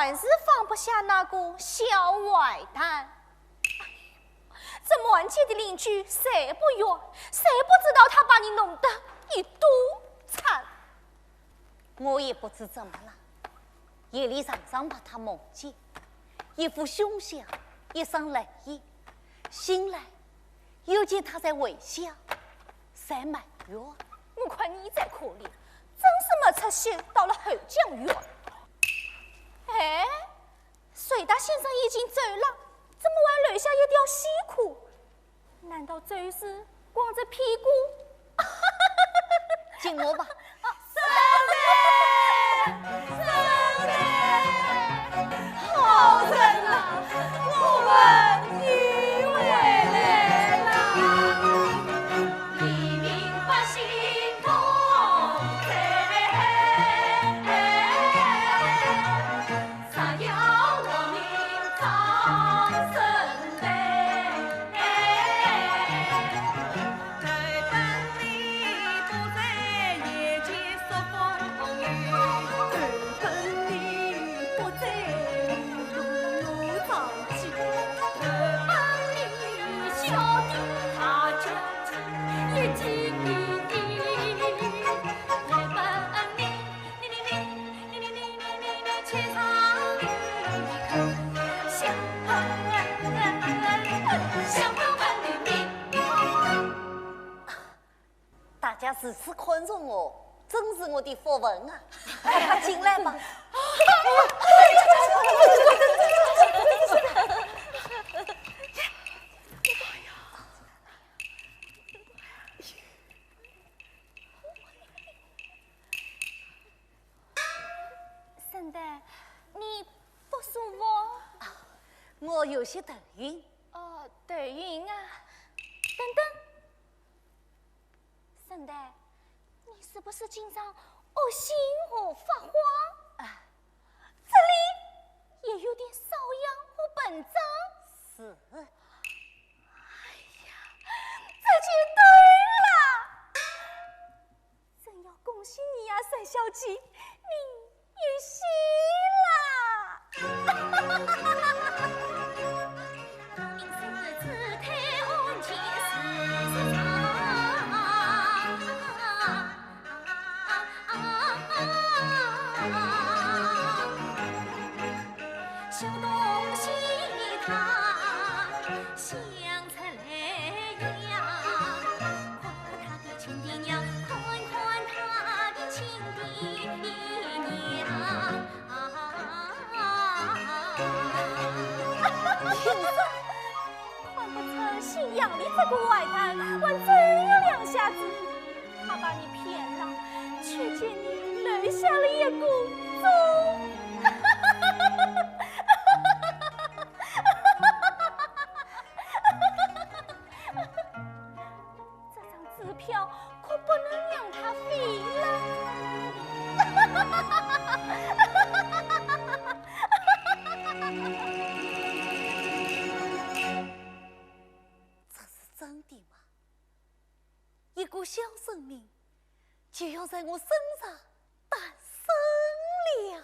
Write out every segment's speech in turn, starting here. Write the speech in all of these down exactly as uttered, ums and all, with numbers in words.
还是放不下那个小坏蛋。这满街的邻居谁不怨，谁不知道他把你弄得一肚惨。我也不知怎么了，夜里常常把他梦见，一副凶相，一双泪眼，醒来又见他在微笑，在埋怨。我看你才可怜，真是没出息，到了后江县。哎，隋达先生已经走了，怎么还留下一条西裤？难道就是光着屁股？进屋吧。啊，沈黛，沈黛，好人啊，我们又回来了。黎民百姓同在。 大家如此看重我，真是我的福分啊！快进来吧。沈黛，你不舒服？啊，我有些头晕。哦，头晕啊。等等，沈黛，你是不是经常恶心和发慌？啊。这里也有点瘙痒和膨胀。是。哎呀，这就对了。 真要恭喜你呀，沈小姐，你有喜啦！看不出姓杨的这个坏蛋，还真有两下子。 他把你骗了，却见你留下了一个钟。这张支票可不能让它飞了。这是真的吗？ 一个小生命就要在我身上诞生了。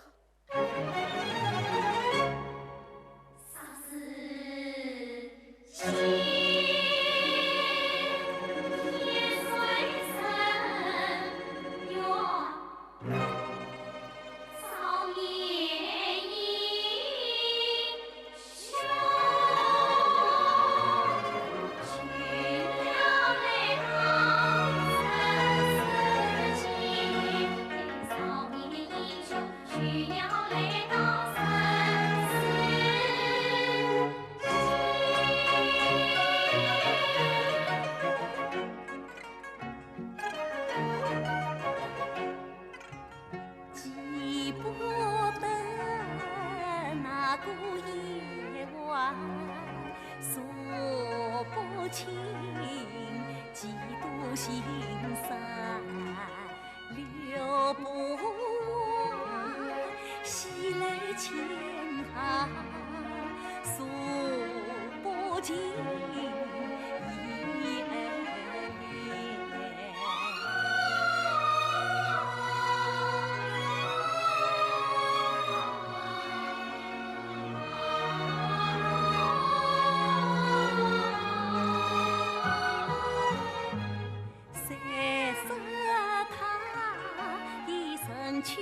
去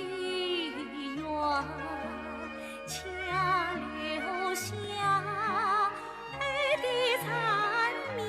远，却留下爱的缠绵。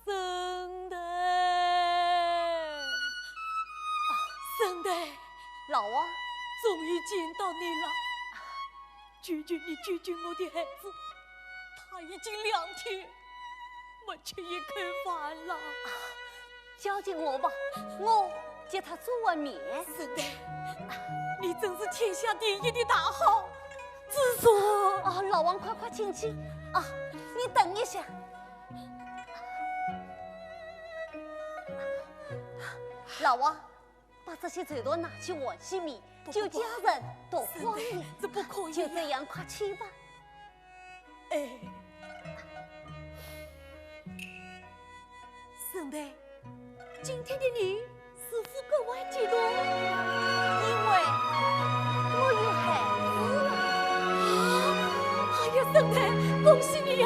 沈黛，啊，沈黛，老王，终于见到你了。 求求你，救救我的孩子，他已经两天没吃一口饭了。啊，交给我吧，我给他做碗面。沈黛，你真是天下第一的大好之人。啊，老王，快快请起。啊，你等一下。老王， 把这些绸缎拿去换些米，不，不，不。救家人度荒年。沈黛，这不可以呀。就这样，快去吧。哎。沈黛，今天的你似乎格外激动。因为我有孩子了。哎呀，沈黛，恭喜你呀！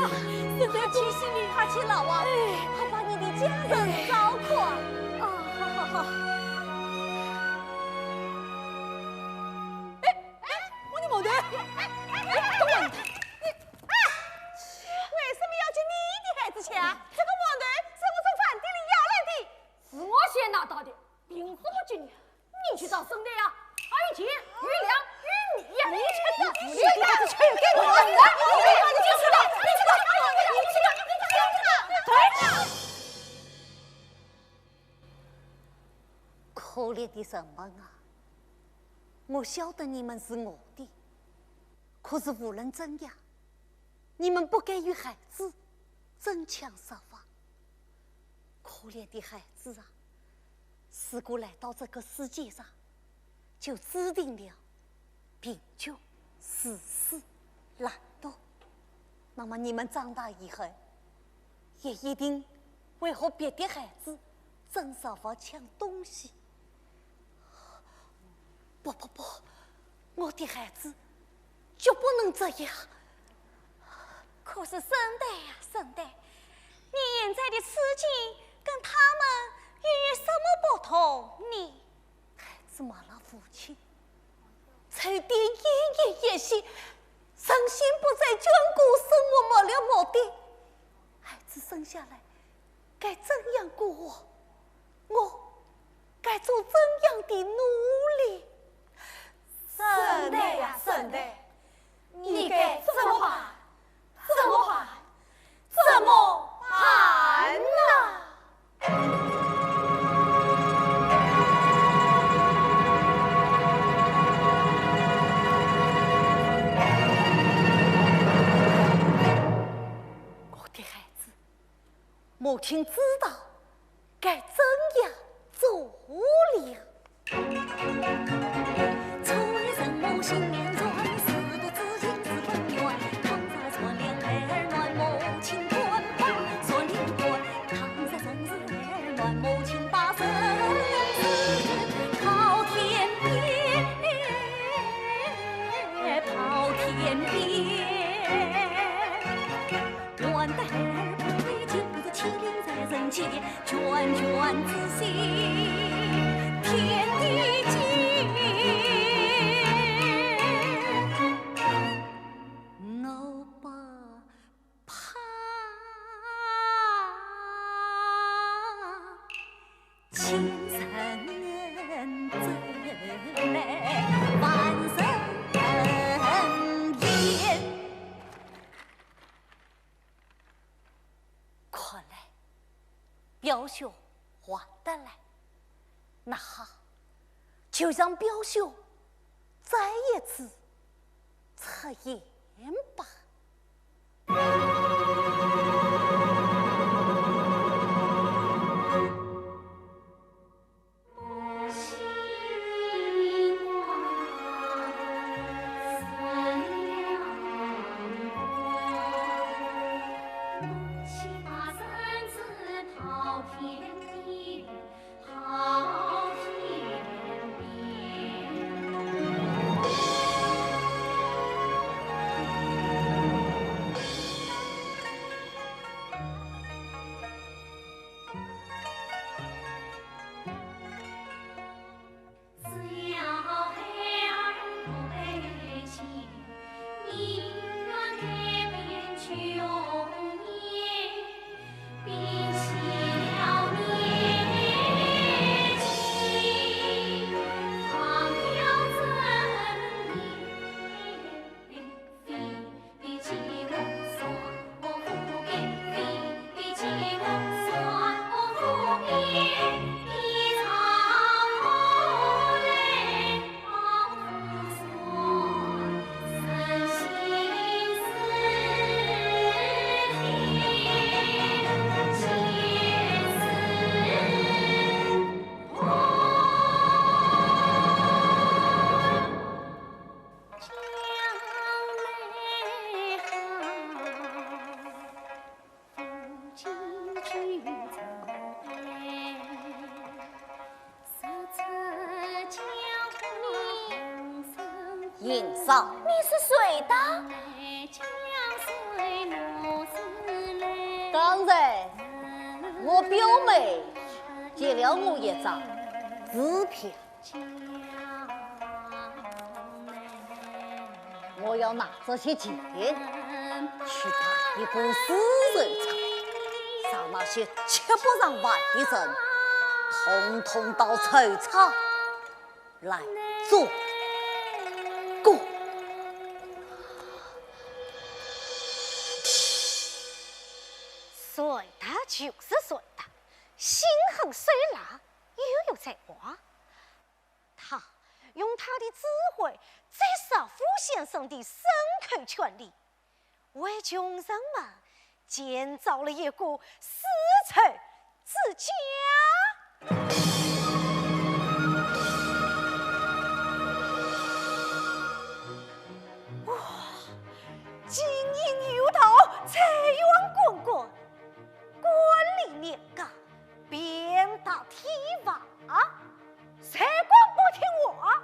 沈黛，恭喜你！快去，老王，哎。快把你的家人照顾。哎。啊，好，好，好。 哎，哎，我的馒头！哎，哎，哎，等我一下。你，哎，为什么要给你的孩子吃啊？这个馒头是我从饭店里要来的。是我先拿到的，凭什么给你？你去找沈黛呀，还有钱，有粮，有米呀，你去找，你去找，你去找，你去找，你去找，你去找，你去找。 可怜的人们啊，我晓得你们是饿的，可是无论怎样，你们不该与孩子争抢食饭。可怜的孩子啊，如果来到这个世界上，就注定了 贫穷、自私、懒惰。那么你们长大以后，也一定会和别的孩子争着要抢东西。不，不，不，我的孩子就不能这样。可是沈黛呀，沈黛，你现在的处境跟他们又有什么不同呢？ 孩子没了父亲，受点一言一行，神仙不再眷顾，生活没了目的。孩子生下来，该怎样过活？我该做怎样的努力？沈黛呀，沈黛，你该怎么办？ 怎么办？怎么办呐？我的孩子，母亲知道该怎样做表。 看来，表兄还得来。那好，就让表兄再一次出演吧。刚才我表妹借了我一张支票。 我要拿这些钱去办一个丝绸厂，让那些吃不上饭的人，统统到绸厂来做工。隋达就是隋达，心狠手辣，又有才华。 他用他的智慧，在石富先生的牲口圈里，为穷人们建造了一个丝绸之家。哇，金银玉桃，财源滚滚，官离民膏， 鞭打体罚，谁敢不听话？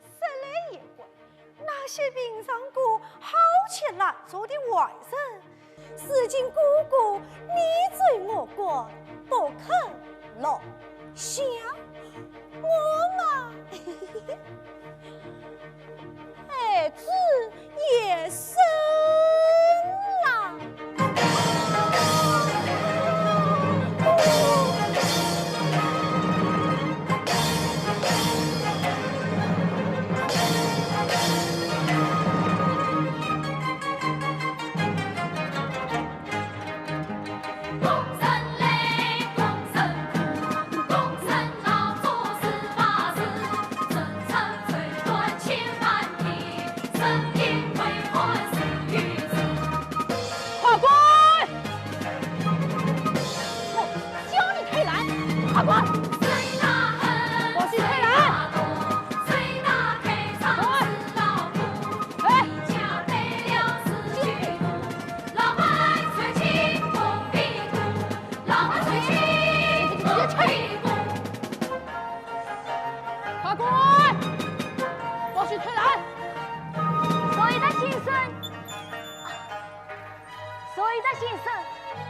说来也怪，那些平常个好吃懒做的坏人，如今个个你追我赶，不肯落下。我嘛， 孩子也生了。快滚！我教你推篮，快滚！先生，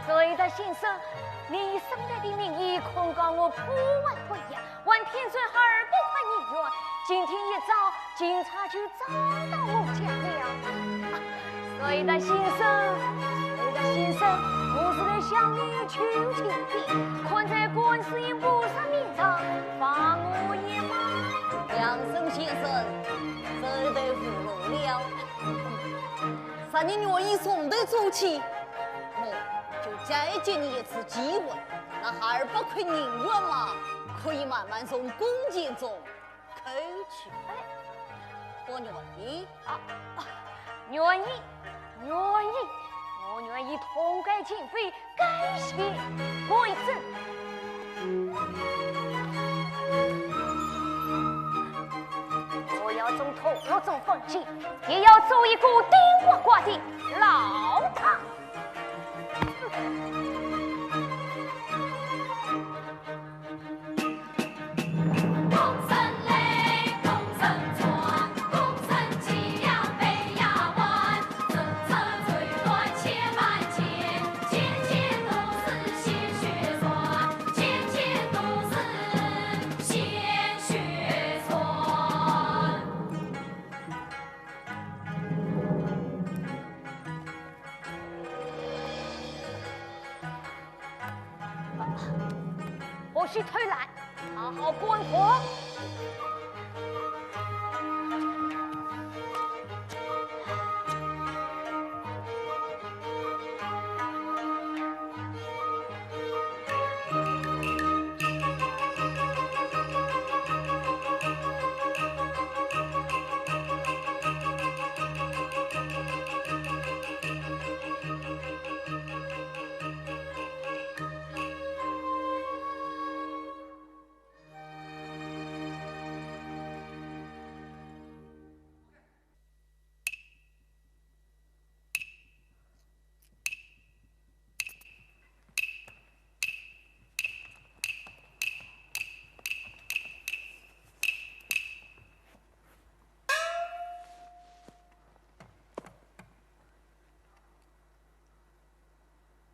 隋达先生，你以沈黛的名义控告我破坏婚约，还骗取二百块银元，今天一早警察就找到我家了。啊，隋达先生，隋达先生，我是来向你求情的，看在观世音菩萨面上，放我一马。杨森先生，这对不容了。 啥人愿意从头做起？我就再给你一次机会，那二百块银元嘛，可以慢慢从工钱中扣去。哎，我愿意。啊，啊，愿意，愿意，我愿意痛改前非，改邪归正。 我要从头弄种房间，也要做一个顶呱呱的老大。不许偷懒，好好干活。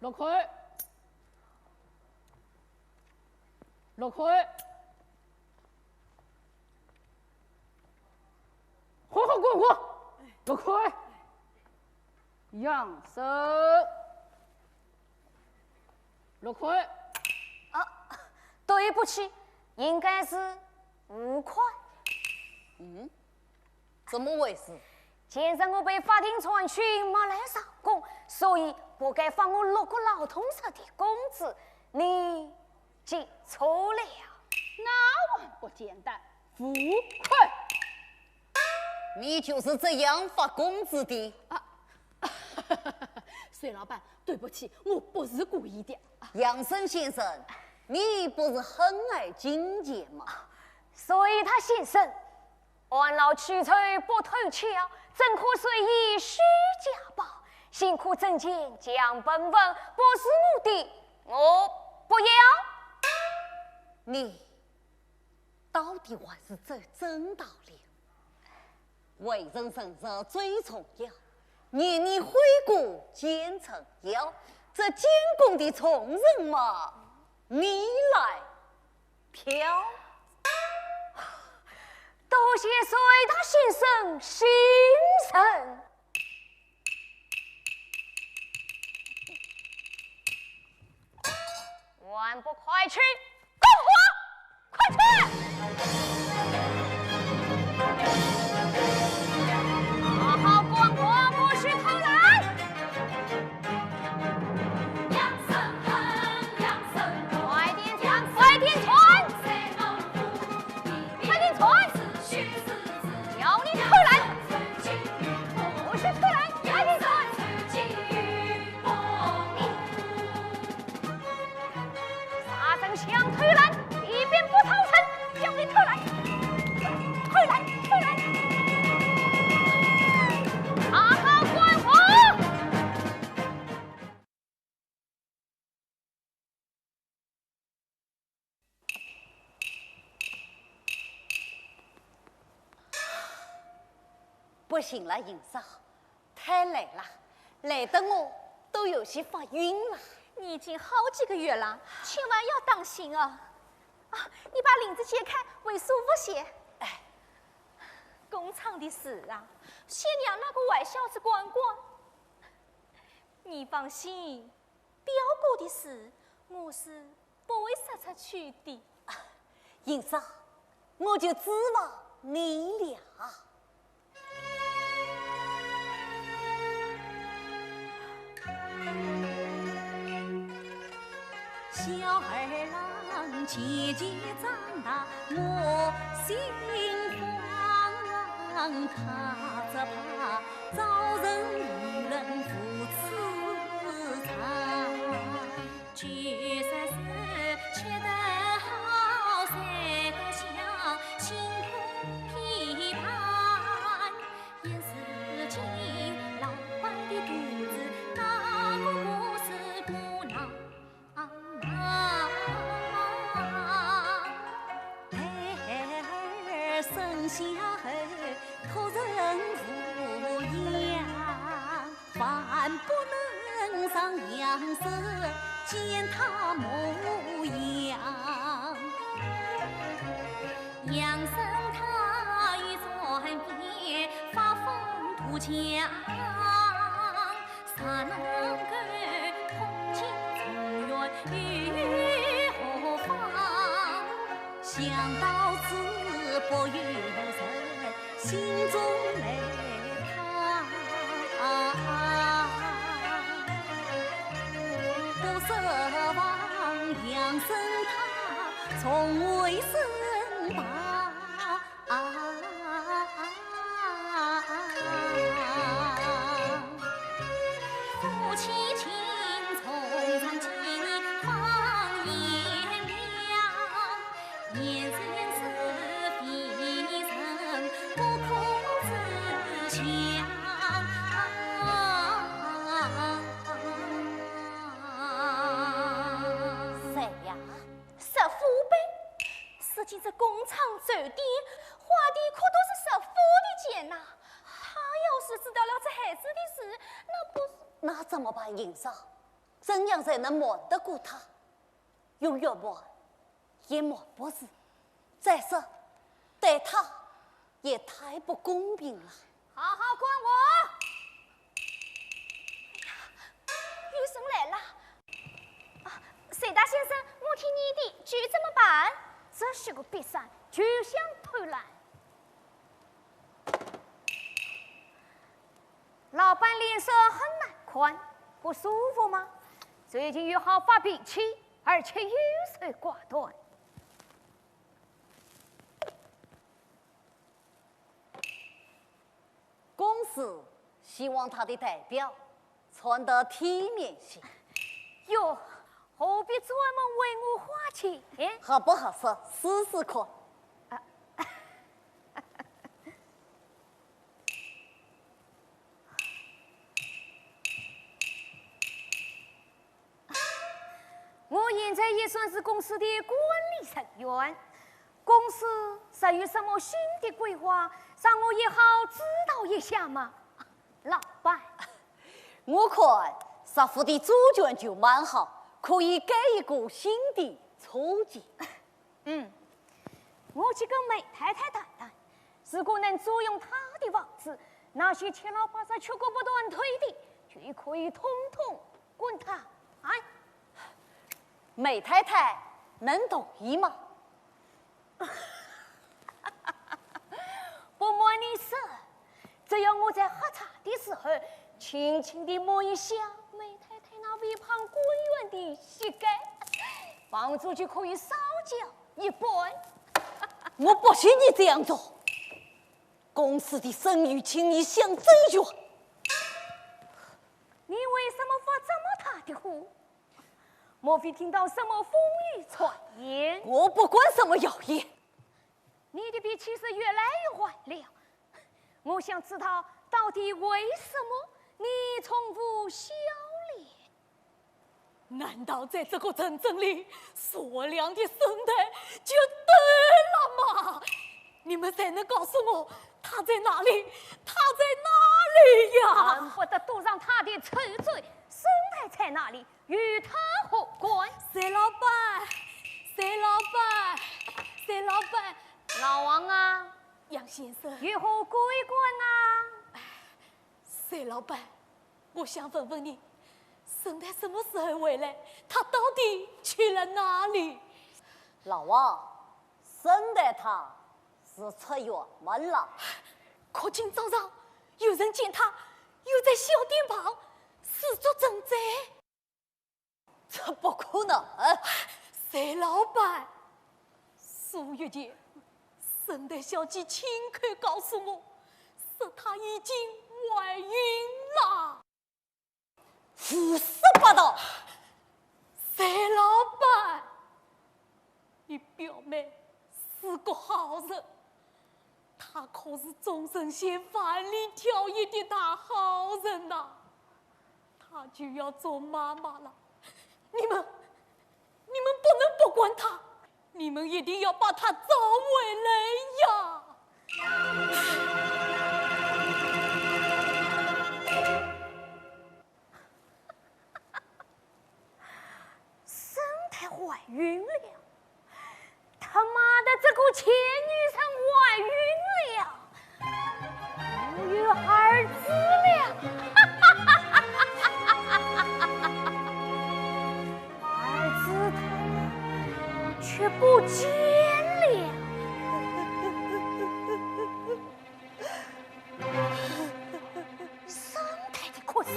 陆凯，陆凯，好好干活，陆凯，杨森，陆凯。啊，对不起，应该是吴凯。嗯？ 怎么回事？前日我被法庭传讯，没来上工，所以不该发我六个劳动日的工资，你记错了。那还不简单，吴凯。你就是这样发工资的？啊，隋老板，对不起，我不是故意的。啊，杨森先生，你不是很爱金钱吗？隋达先生， 按劳取酬不偷巧，怎可随意虚假报？辛苦挣钱讲本分，不是我的，我不要。你到底还是走正道了。为人正直最重要，念你悔过见成效，这监工的重任嘛，你来 飘。多谢隋达先生信任。还不快去干活，快去！好好干活，不许偷懒。 快点穿，快点穿！快点穿！要你偷懒，不许偷懒，快点穿！啥人想偷懒，里边不逃生，叫你偷懒，偷懒，偷懒！好好干活！ 不行了，银嫂，太累了，累得我都有些发晕了。你已经好几个月了，千万要当心啊！啊，你把领子解开，为舒服些。哎，工厂的事啊，先让那个坏小子管管。你放心，表哥的事我是不会说出去的。啊，银嫂，我就指望你了。 小儿郎渐渐长大，我心慌，怕只怕早晨遇人父子长。九十岁吃得好，睡得香，辛苦陪伴。 现如今老伴的肚子，哪个不是苦恼？孩儿生下后，托人抚养，万不能让娘子见他模样。 养生他已转变，发疯图强，若能够同情中原又何妨？想到此不由人心中来。 不奢望养生他从未生吧。夫妻情重，常记你芳颜了。 年人是非人，不可自强。谁呀？石富呗。如今这工厂、酒店，花的可都是石富的钱呐。他要是知道了这孩子的事，那不是……那怎么办，银嫂？怎样才能瞒得过他？ 用药瞒也瞒不住。再说，对他也太不公平了。好好管我！哎呀，雨声来了。啊，隋达先生，我听你的，酒怎么办？这是个瘪三，酒想偷懒。 老板脸色很难看，不舒服吗？最近又好发脾气，而且优柔寡断。公司希望他的代表穿得体面些。哟，何必专门为我花钱？合不合适，试试看。啊， 我现在也算是公司的管理成员，公司若有什么新的规划，让我也好指导一下嘛。老板，我看石富的主见就蛮好，可以给一个新的促进。 嗯，我去跟梅太太谈谈，如果能租用她的房子，那些七老八十、缺胳膊断腿的，就可以统统滚蛋。哎，梅太太能同意吗？不瞒你说， 只要我在喝茶的时候，轻轻地摸一下梅太太那微胖滚圆的膝盖，房租就可以少交一半。我不许你这样做，公司的声誉，请你想周全。你为什么发这么大的火？莫非听到什么风雨传言？我不管什么谣言。 你的脾气是越来越坏了。我想知道到底为什么你从不笑脸？难道在这个城镇里，善良的生态就断了吗？你们谁能告诉我，他在哪里？他在哪里呀？恨不得堵上他的臭嘴，沈黛在哪里？与她何关？隋老板，隋老板，隋老板。老王啊，杨先生，有何贵干啊？隋老板，我想问问你，沈黛什么时候回来？她到底去了哪里？老王，沈黛她是出远门了。可今早上有人见她又在小店旁自作成灾。这不可能。隋老板，数月前，沈黛小姐亲口告诉我，说她已经怀孕了。 胡说八道！隋老板，你表妹是个好人，她可是众神仙万里挑一的大好人呐，她就要做妈妈了，你们，你们不能不管她，你们一定要把她找回来呀！ 沈黛怀孕了，他妈的，这个贱女人怀孕了，我有儿子了，儿子他却不见了。 沈黛的哭声。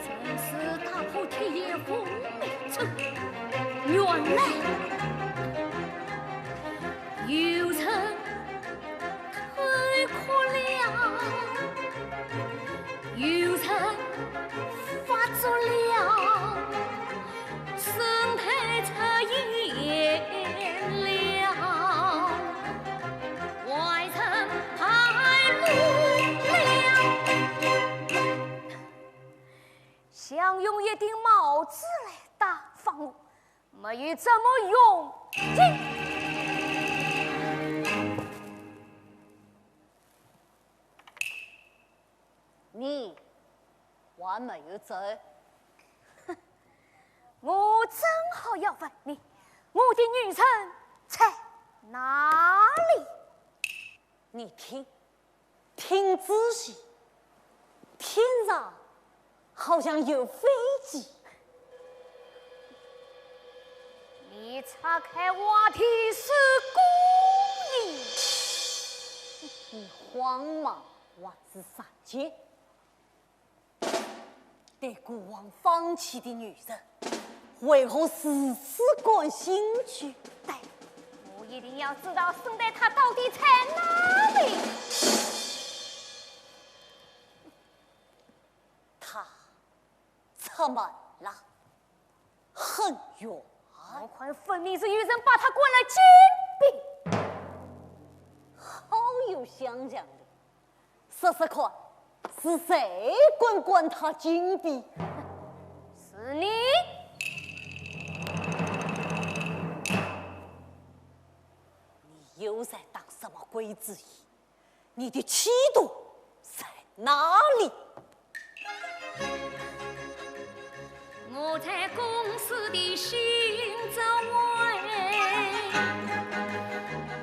真是踏破铁鞋无觅处，原来有人 偷哭了，有人发作了，沈黛出现了，坏人败露了。想用一顶帽子来打发我， 没有这么容易。你还没有走？我正好要问你，我的女人在哪里？你听， 听仔细，天上好像有飞机。你岔开话题是故意。你慌忙还是善解？ 对过往放弃的女人，为何如此感兴趣？对，我一定要知道沈黛她到底在哪里。她出门了，很远。我看分明是有人把她关了禁闭。好有想象力。 说说看，是谁敢关她禁闭？是你。你又在打什么鬼主意？你的企图在哪里？ 我在公司的新职位，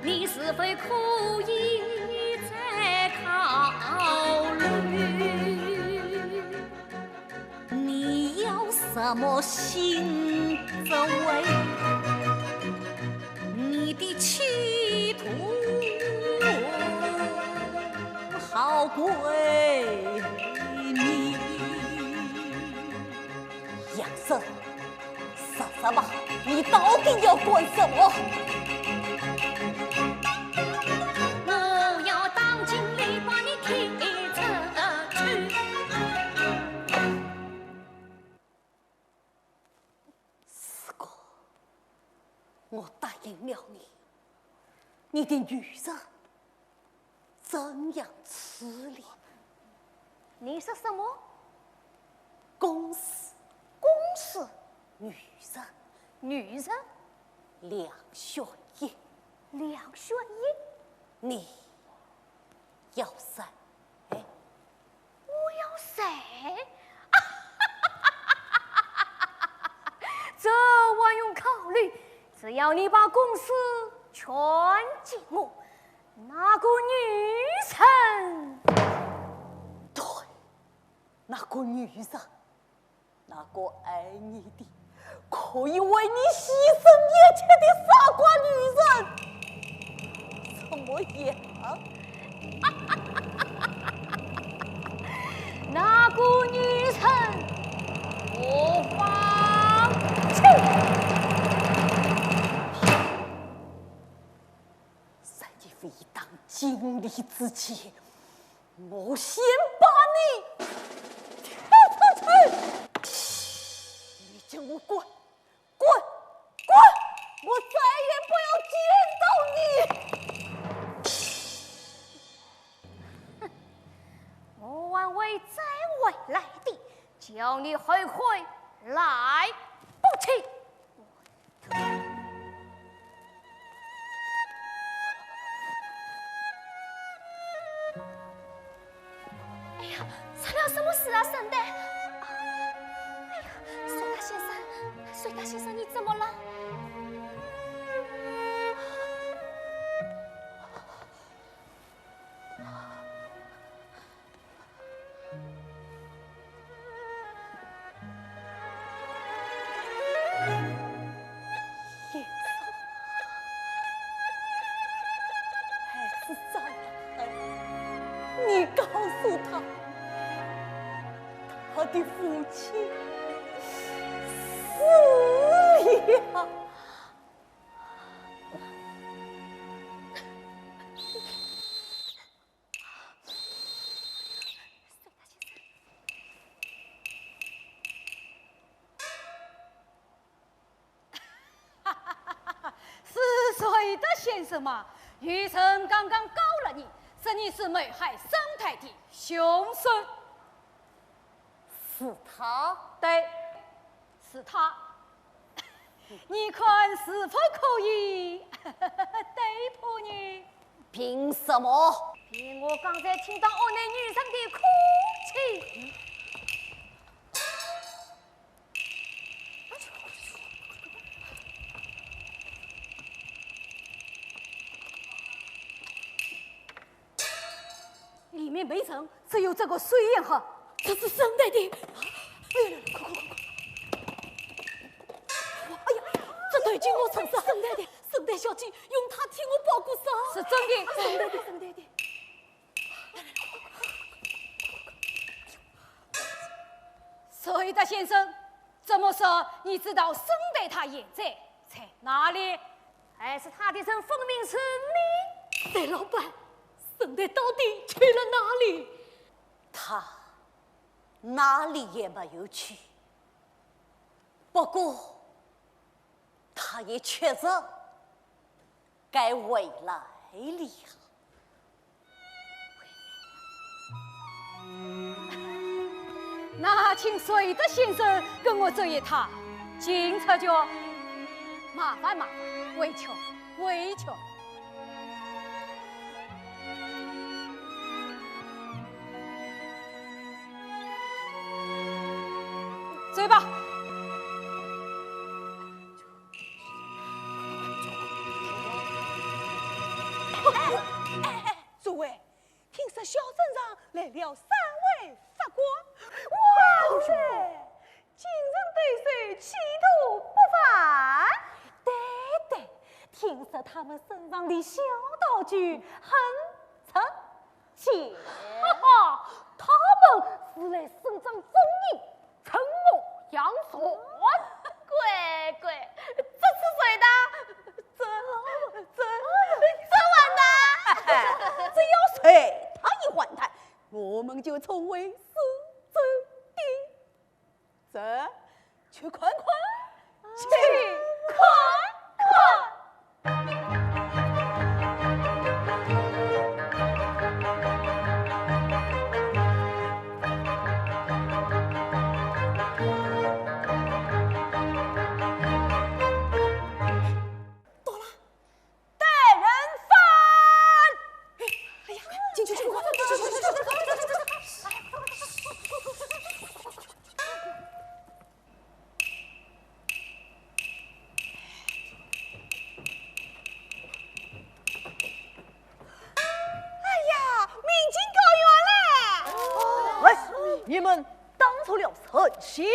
你是否可以再考虑？你要什么新职位？你的企图好诡秘。 杨森，说说吧，你到底要干什么？我要当经理把你踢出去。如果我答应了你，你的女人 怎样处理？你说什么？公事。公事？女人。女人？两选一。两选一？你要谁？哎，我要谁？这还用考虑？只要你把公事全给我，那个女人，对，那个女人，那个爱你的，可以为你牺牲一切的傻瓜女人，怎么样？那个女人，我放弃。在你未当尽力之前，我先把你踢出去！你给我滚，滚，滚！我再也不要见到你！我还会再回来的，叫你后悔来不及。 哎呀，出了什么事啊，沈黛？哎呀，隋达先生，隋达先生，你怎么了？ 先生，孩子长大了，你告诉他，他的父亲死了。 是隋达先生吗？愚人刚刚告了你，说你是谋害沈黛的凶手。是他？对，是他。你看是否可以逮捕你？凭什么？凭我刚才听到屋内女人的哭泣。 里面没人，只有这个水烟盒。这是沈黛的。哎呀，快快快快！哎呀，这头巾我穿上。沈黛的，沈黛小姐用它替我包过伤。是真的。沈黛的，沈黛的。 隋达先生，这么说，你知道沈黛她现在在哪里？害死她的人分明是你。隋老板，沈黛到底去了哪里？她哪里也没有去，不过她也确实该回来了。 那请隋达先生跟我走一趟警察局。麻烦麻烦，委屈委屈。走吧。哎哎哎，诸位， 听说小镇上来了三位法官。哇塞，精神抖擞，气度不凡。对对，听说他们身上的小道具很值钱。哈哈，他们是来伸张正义， 惩恶扬善。乖乖，这次隋达，这这这完蛋！只要隋达一完蛋，我们就重回市镇的。这，去看看，去看看。到了，带人犯！哎呀，进去，进去，快！成仙。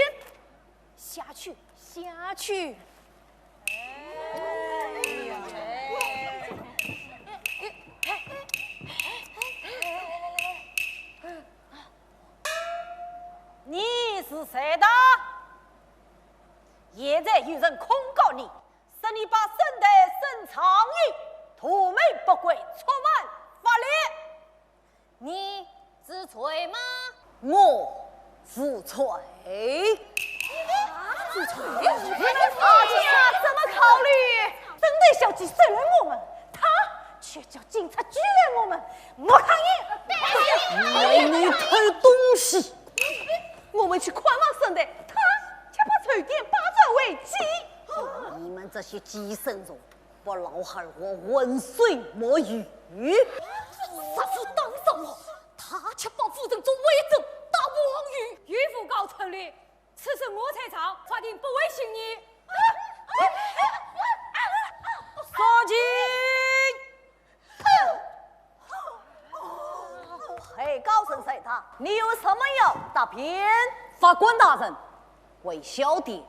下去，下去。你是谁的？现在有人控告你，说你把沈黛升长音，图谋不轨，触犯法律。你知罪吗？我无罪。无罪？啊，这下怎么考虑？沈黛小姐虽然我们，她却叫警察拘留我们，我抗议！你偷东西！我们去看望沈黛，她却把绸店霸占为己。你们这些寄生虫，把老汉活浑水摸鱼。杀夫当上了，她却把夫人做围者打黄鱼。岳父告成了，此事我在场，法庭不会信你。杀鸡！ 被告人沈黛，你有什么要答辩？法官大人，为小店，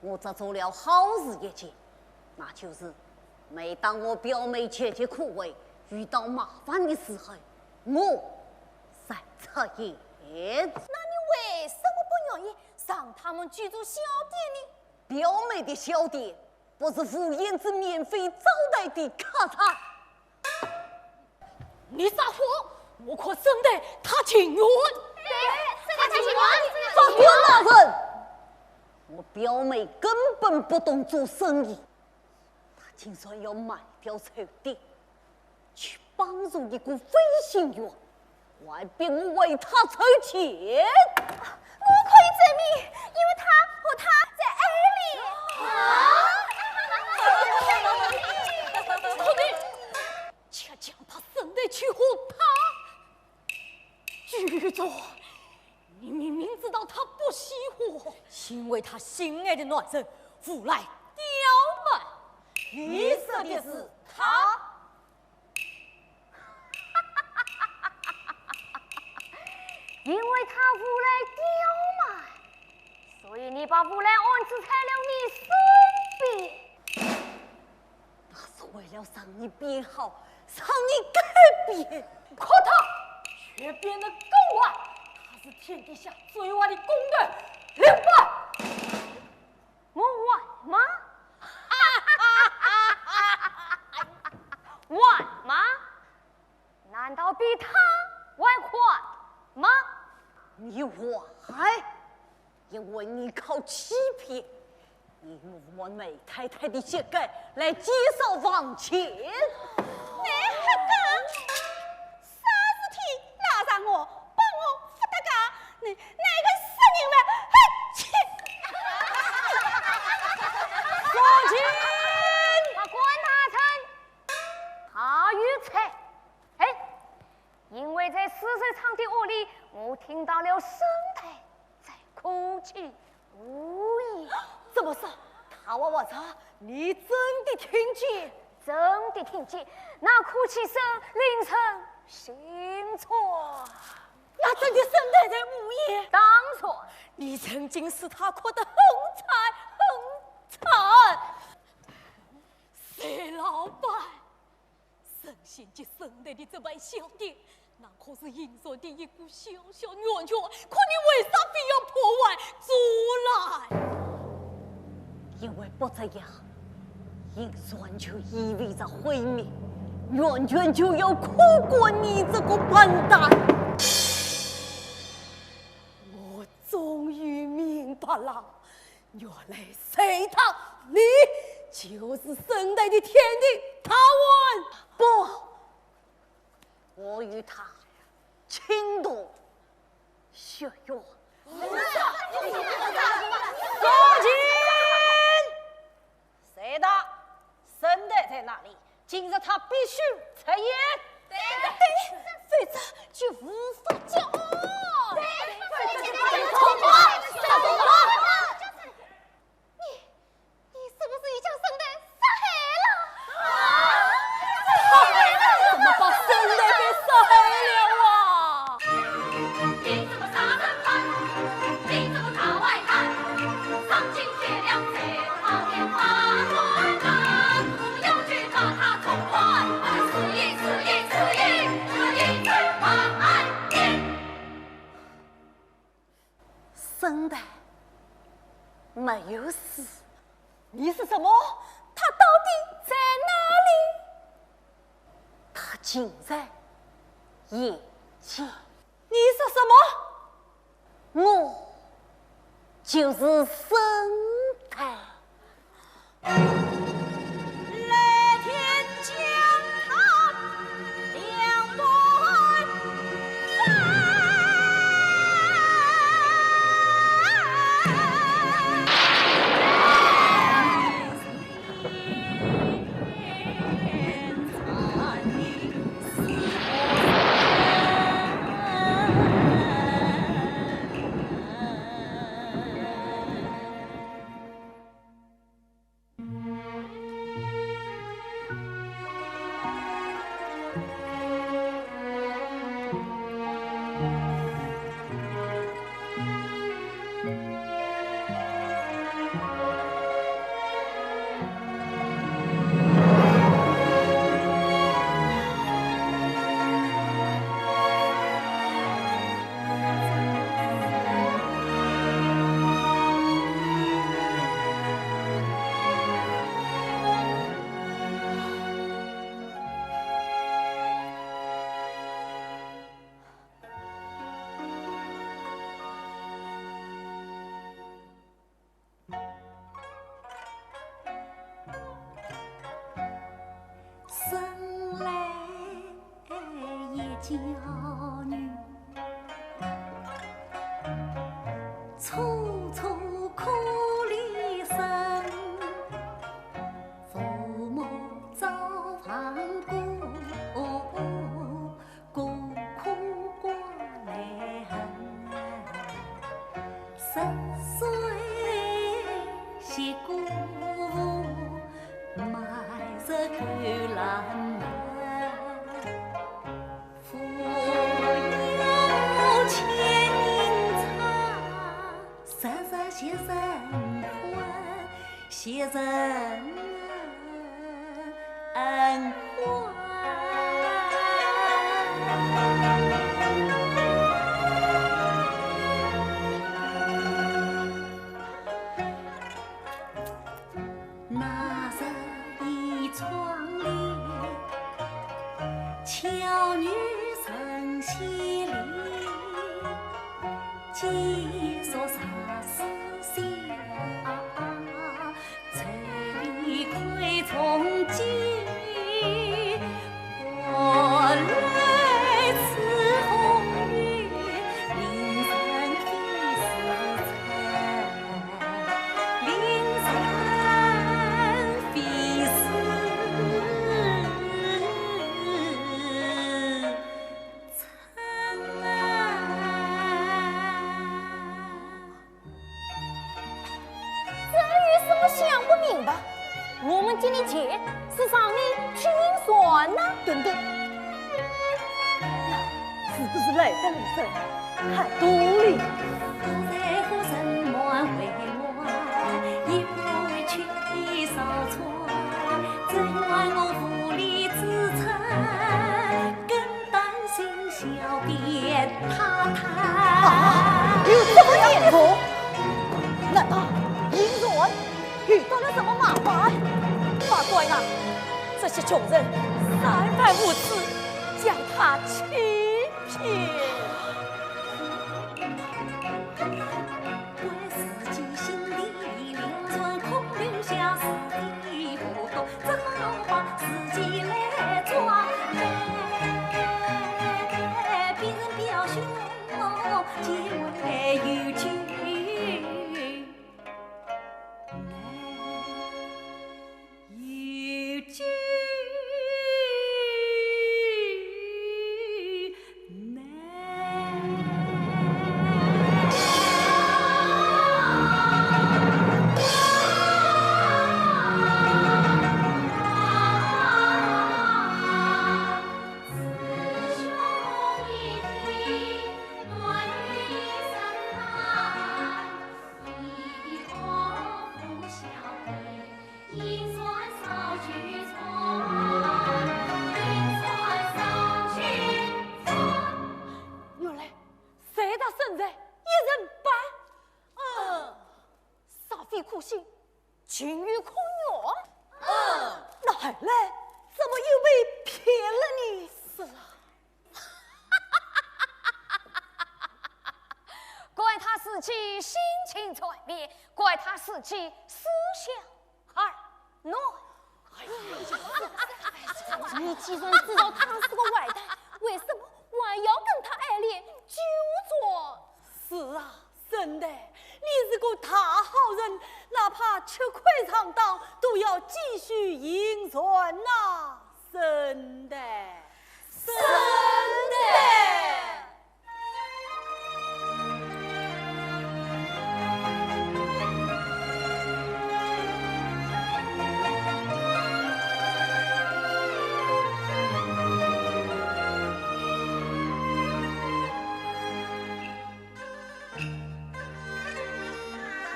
我只做了好事一件，那就是每当我表妹岌岌可危，遇到麻烦的时候，我才出现。那你为什么不愿意让他们居住小店呢？表妹的小店不是无限制免费招待的客栈。 你撒谎！我看沈黛她情愿。对，沈黛情愿。法官大人，我表妹根本不懂做生意，她竟然要卖掉绸店，去帮助一个飞行员，还逼我为她筹钱。我可以证明，因为她和他在爱恋。啊！可你 却强迫沈黛去和他居住。你明明知道她不喜欢，因为她心爱的男人无赖刁蛮。你说的是他。因为他无赖刁蛮，所以你把无赖安置在了你身边。 那是为了让你变好，让你改变。可他却变得更坏，他是天底下最坏的工头，刘备。我坏吗？坏吗？难道比他还坏吗？你坏，因为你靠欺骗，你用我梅太太的膝盖来减少房钱。你还敢？啥事体拉上我，帮我勿搭界，你哪个死人了？嘿，去！放心！法官大人，他有罪。哎，因为在丝绸厂的屋里，我听到了沈黛在哭泣呜咽。怎么说？他哇哇叫，你真的听见？真的听见，那哭泣声令人心颤。那真的沈黛在呜咽？当然。你曾经使她哭得很惨，很惨。隋老板， 沈黛给沈黛的这爿小店，那可是银川的一个小小源泉，可你为啥非要破坏阻拦？因为不这样，银川就意味着毁灭，源泉就要枯干，你这个笨蛋！我终于明白了， 原来隋唐，你就是沈黛的天敌，他完。不，我与他情同血缘。宋金！隋唐，沈黛在哪里？ 今日她必须出现。对，否则就无法交代。对，否则就无法交代。你，你是不是已将沈黛杀害了？啊！怎么把沈黛给杀害了啊？你怎么杀人犯？你怎么杀真的没有死。你说什么？他到底在哪里？他竟在眼前。你说什么？我就是沈黛。 生来一娇女，楚楚可怜生，父母早亡故， 孤苦寡来恨，十岁谢姑父，卖仔狗栏门。父有千人差，十日谢人婚，谢人 恩婚。那日倚窗帘，巧女神仙脸，解说茶诗仙。 愁里愧从今，换来此红颜，令人非是称，令人非是称啊。 这有什么想不明白？我们今天去是上面去晕船呢。等等，那是不是来得路深，太多了？ 啊，有这么严重？难道晕船遇到了什么麻烦？八怪啊，这些穷人三番五次将她欺骗。信，情有可原。嗯。那后来怎么又被骗了呢？是啊。怪他自己心情转变，怪他自己思想而 喏，哎呀，你既然知道他是个坏蛋，为什么还要跟他爱恋纠缠？是啊，沈黛，你是个大好人，哪怕吃亏上当，都要继续行善呐，沈黛。沈黛。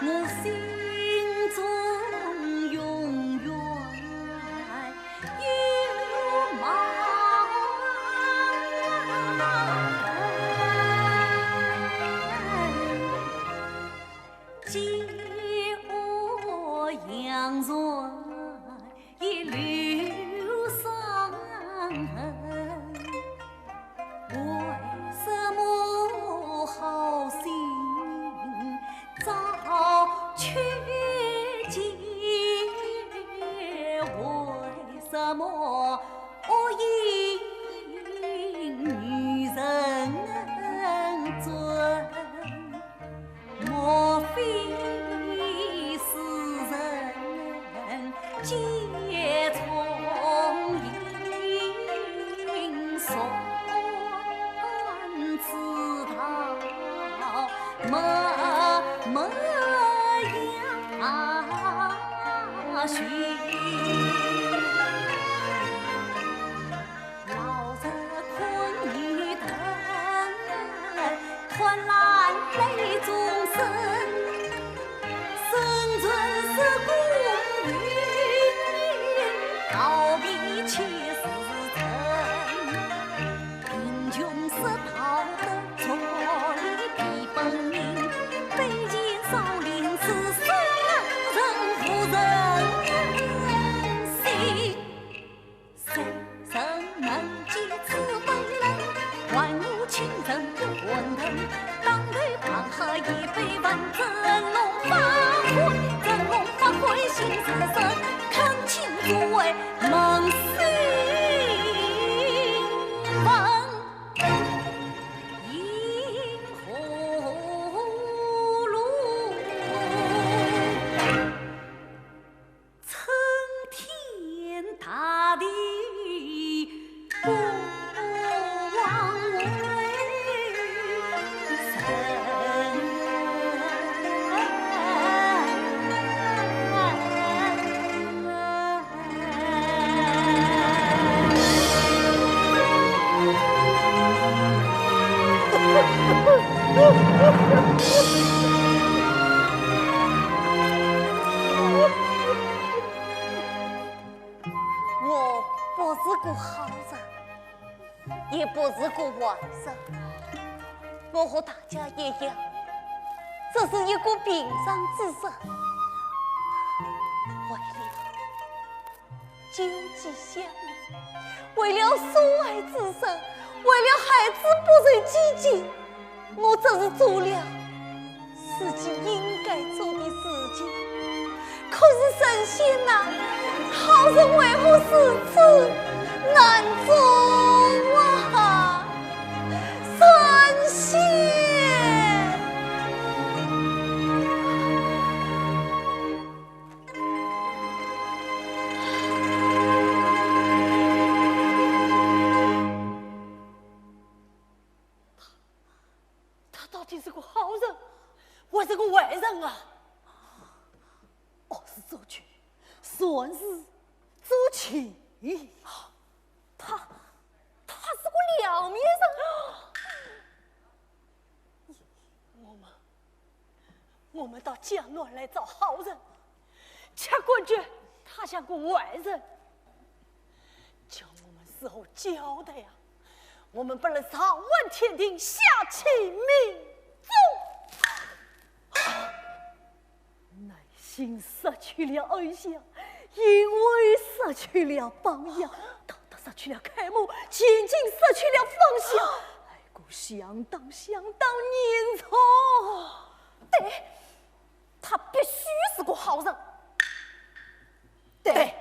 我心中永远有梦。借我阳春一篓伤痕。 为什么好心遭却奸？为什么恶意女人尊？ 莫非世人皆聪明，算此道没没呀许？ 老者困于灯，湍烂泪纵身。生存是功名，逃避却是真。贫穷是道德，坐立比本领。卑贱少年是圣人，无人惜。 谁人能及此为人？还我清蒸不馄饨，当头棒喝一杯饭，振聋发聩，振聋发聩心似神，恳请诸位扪心问，因何路？ 参天大地不枉为人。我不是个好人，也不是个坏人，我和大家一样，只是一个平常之人。为了 救济乡民，为了所爱之人，为了孩子不受饥馑，我只是做了自己应该做的事情。可是神仙呐，好人为何如此难做啊？神仙！ 他，他到底是个好人，还是个坏人啊？恶事做绝，善事做尽。他，他是个两面人啊！我们 我们到江南来找好人，却感觉他像个坏人，叫我们如何交代啊？我们不能上瞒天庭，下欺民众。啊，乃竟失去了偶像，因为失去了榜样，到底失去了楷模，渐渐失去了方向。哎，我相当相当严重。对，他必须是个好人。对，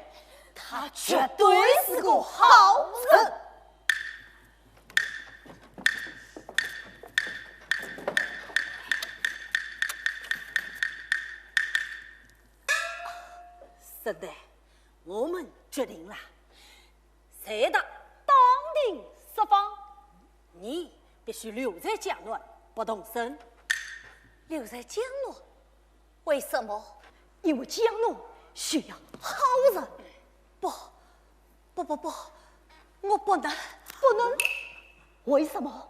他绝对是个好人。 沈黛，我们决定了，隋达当庭释放，你必须留在江南不动身。留在江南？为什么？因为江南需要好人。不，不不不，我不能。不能？为什么？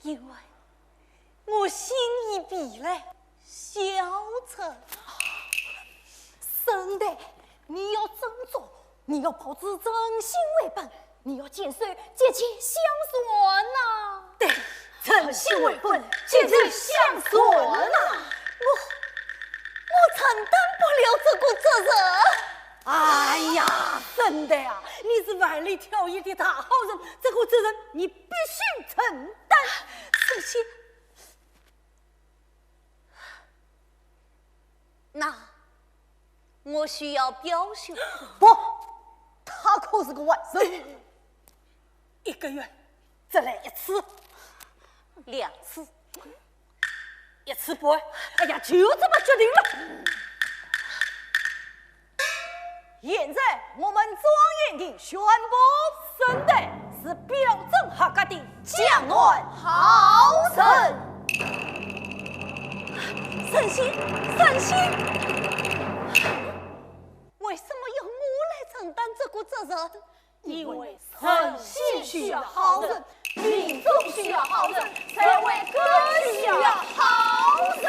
因为我心已疲累，消沉。沈黛，你要振作，你要保持诚信为本，你要坚守节节相传呐。对，诚信为本，节节相传呐。我，我承担不了这个责任。哎呀，沈黛啊，你是万里挑一的大好人，这个责任你必须承担。沈黛，那我需要表兄。不，他可是个坏人。一个月只来一次。两次。一次半。哎呀，就这么决定了。现在我们庄严地宣布，沈黛是标准合格的江南好人。沈黛，沈黛，为什么要我来承担这个责任？因为诚信需要好人，民众需要好人，社会更需要好人。